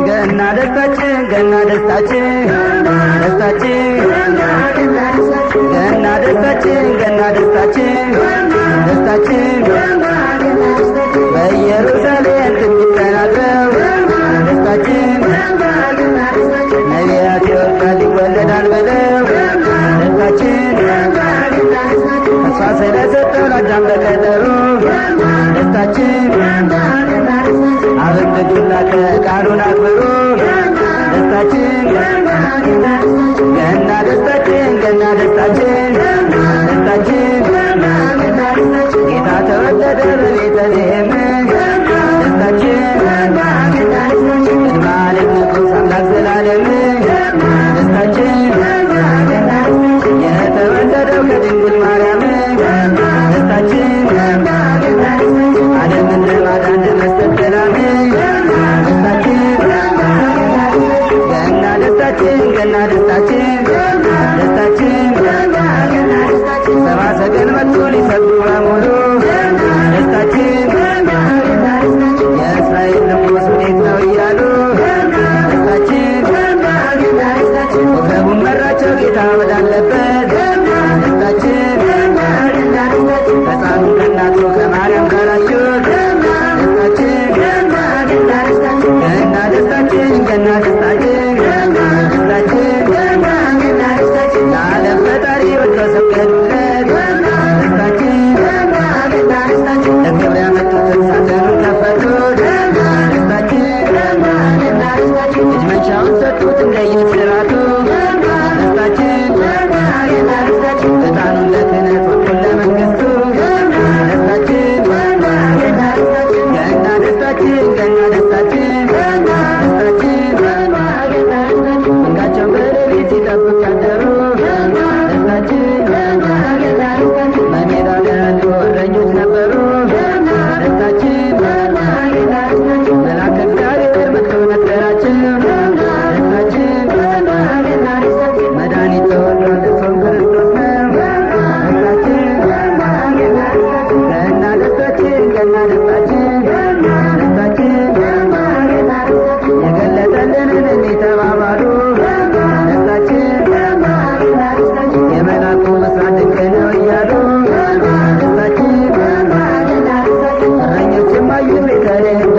ገና ደስታችን ገና ደስታችን ደስታችን ገና ደስታችን ገና ደስታችን ደስታችን በኢየሩሳሌም ትንቢት ተናግረው ደስታችን ነቢያት ይወጣል ይወለዳል ብለው ደስታችን ተስፋ ስለሰጠው ለአዳም በቀጠሮ ደስታችን አብን ልጁን ላከ ቃሉን አክብሮ ደስታችን ገና ደስታችን ገና ደስታችን ደስታችን ጌታ ተወለደ በቤተልሔም ደስታችን ቅድመ ዓለም ንጉሥ አምላክ ዘላለም ደስታችን የተወለደው ከድንግል ማርያም ደስታችን ዓለምን ለማዳን ለመስጠት ሰላም ደስታችን ገና ደስታችን ገና ደስታችን ደስታችን ሰብአ ሰገል መጡ ሊሰግዱ በሙሉ ደስታችን የእስራኤል ንጉሥ ወዴት ነው እያሉ ደስታችን ኮከቡን መራቸው ጌታ ወዳለበት ደስታችን ሕፃኑን ከእናቱ ከማርያም ጋር አዩት ደስታችን ገና ደስታችን ገና ደስታችን ደስታችን ለዓለም ፈጣሪ ወጥተው ሰገዱለት ደስታችን ለክብር ያመጡትን ሳጥኑን ከፈቱት ደስታችን እጅ መንሻውን ሰጡት እንደየሥርዓቱ ደስታችን ዕጣኑን ለክህነት ወርቁን ለመንግሥቱ ደስታችን ገና ደስታችን ገና ደስታችን ደስታችን መንጋቸውን በሌሊት ሲጠብቅ ያደሩ ደስታችን በሜዳ ያሉ እረኞች ነበሩ ደስታችን መልአከ እግዚአብሔር መጥቶ ነገራቸው ደስታችን መድኃኒት ተወልዷል እርሱም ክርስቶስ ነው ደስታችን ገና ደስታችን ገና ደስታችን ደስታችን የገለጠልንን እንዲህ ተባባሉ ደስታችን የመልአኩ መስራት ድንቅ ነው እያሉ ደስታችን እረኞችም አዩት ቤተልሔም